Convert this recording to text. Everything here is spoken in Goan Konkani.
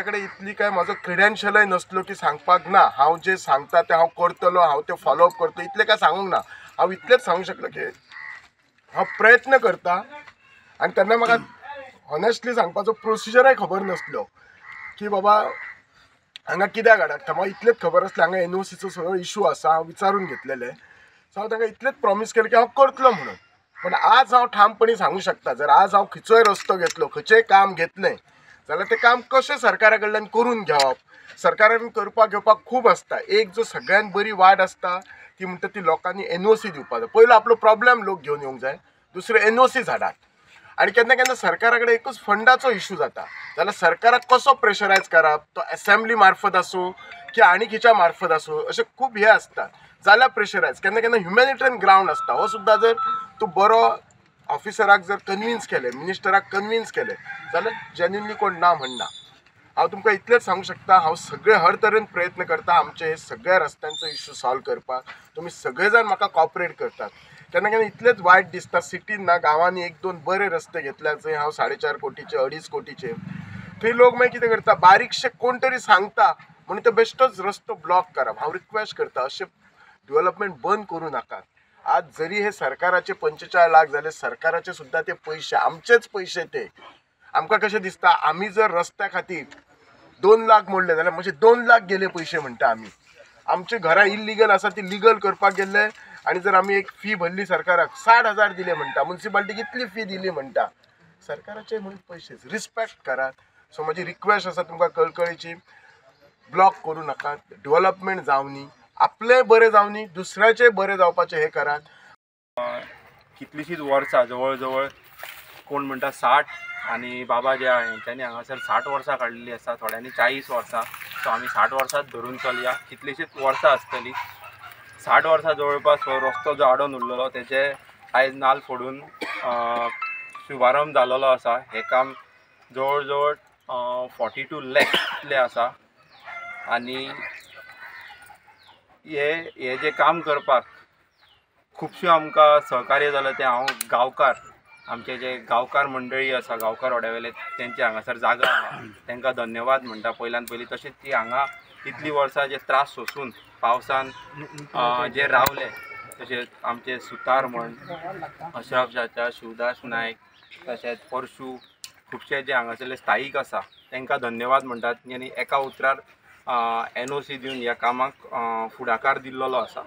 म्हजे कडेन इतली काय म्हजो क्रिडेन्शियलय नसलो की सांगपाक ना हांव जें सांगता तें हांव करतलो, हांव तें फॉलोअप करतलो, इतलें काय सांगूंक ना. हांव इतलेंच सांगूंक शकलो की हांव प्रयत्न करता. आनी तेन्ना म्हाका ऑनेस्टली सांगपाचो प्रोसिजरय खबर नासलो की बाबा हांगा कित्याक अडकता. म्हाका इतलेंच खबर आसलें हांगा एनओसीचो सगळो इशू आसा, हांव विचारून घेतलेलें. सो हांव तांकां इतलेंच प्रॉमीस केलें की हांव करतलो म्हणून. पण आज हांव ठामपणी सांगूं शकता, जर आज हांव खंयचोय रस्तो घेतलो, खंयचेय काम घेतलें जाल्यार तें काम कशें सरकारा कडल्यान करून घेवप, सरकारान करपाक घेवपाक खूब आसता. एक जो सगळ्यान बरी वाट आसता ती म्हणटा ती लोकांनी एनओसी दिवपाक जाय. पयलो आपलो प्रॉब्लेम लोक घेवन येवंक जाय, दुसरें एनओसी झाडात. आनी केन्ना केन्ना सरकारा कडेन एकूच फंडाचो इशू जाता, जाल्यार सरकाराक कसो प्रेशरायज करप, तो एसेंब्ली मार्फत आसूं की आनी खंयच्या मार्फत आसूं, अशें खूब हे आसता. जाल्यार प्रेशरायज केन्ना केन्ना ह्युमॅनिटेरियन ग्रावंड आसता, हो सुद्दां जर तूं बरो ऑफिसराक जर कन्विन्स केलें, मिनिस्टराक कन्विन्स केलें जाल्यार जेन्युनली कोण ना म्हणना. हांव तुमकां इतलेंच सांगूंक शकता, हांव सगळे हर तरेन प्रयत्न करता आमचे हे सगळ्या रस्त्यांचो इशू सॉल्व करपाक. तुमी सगळे जाण म्हाका कॉपरेट करतात. केन्ना केन्ना इतलेंच वायट दिसता सिटीन ना गांवांनी एक दोन बरे रस्ते घेतल्या जंय हांव 4.5 कोटीचे 2.5 कोटीचे, थंय लोक मागीर कितें करता, बारीकशे कोण तरी सांगता म्हणून तो बेश्टोच रस्तो ब्लॉक करप. हांव रिक्वेस्ट करता अशें डेवलपमेंट बंद करूं नाकात. आज जरी हे सरकाराचे 45 लाख जाले, सरकाराचे सुद्दां ते पयशे आमचेच पयशे ते. आमकां कशें दिसता आमी जर रस्त्या खातीर 2 लाख मोडले जाल्यार म्हणजे 2 लाख गेले पयशे म्हणटा आमी. आमची घरां इल्लिगल आसा ती लिगल करपाक गेल्ले आनी जर आमी एक फी भरली सरकाराक 60,000 दिले म्हणटा, मुन्सिपालिटीक इतली फी दिली म्हणटा, सरकाराचे म्हणून पयशे रिस्पेक्ट करात. सो म्हजी रिक्वेस्ट आसा तुमकां कळकळीची, ब्लॉक करूं नाकात, डेवलपमेंट जावनी, आपलें बरें जावनी, दुसऱ्याचें बरें जावपाचें हें करात. कितलीशींच वर्सां, जवळ जवळ कोण म्हणटा 60 आनी बाबा जे आहा हेंच्यांनी हांगासर 60 वर्सां काडलेली आसा, थोड्यांनी 40 वर्सां. सो आमी 60 वर्सांच धरून चलया, कितलीशींच वर्सां आसतली. 60 वर्सां जवळपास हो रस्तो जो आडोवन उरलेलो तेजे आयज नाल फोडून शुभारंभ जालेलो आसा. हें काम जवळ जवळ 42 लॅक इतलें आसा. आनी हे जे काम करपाक खुबश्यो आमकां सहकार्य जालें तें हांव गांवकार, आमचे जे गांवकार मंडळी आसा गांवकार वाड्यावेले, तेंचे हांगासर जागा आहा तेंकां धन्यवाद म्हणटा पयल्यान पयलीं. तशेंच ती हांगा इतलीं वर्सां जे त्रास सोंसून पावसान जे रावले, तशेंच आमचे सुतार म्हण, अशरफ चाचा, शिवदास नायक, तशेंच परशू, खुबशे जे हांगासरले स्थायीक आसा तेंकां धन्यवाद म्हणटात. आनी एका उतरार एनओसी दिवन ह्या कामाक फुडाकार दिल्लो आसा.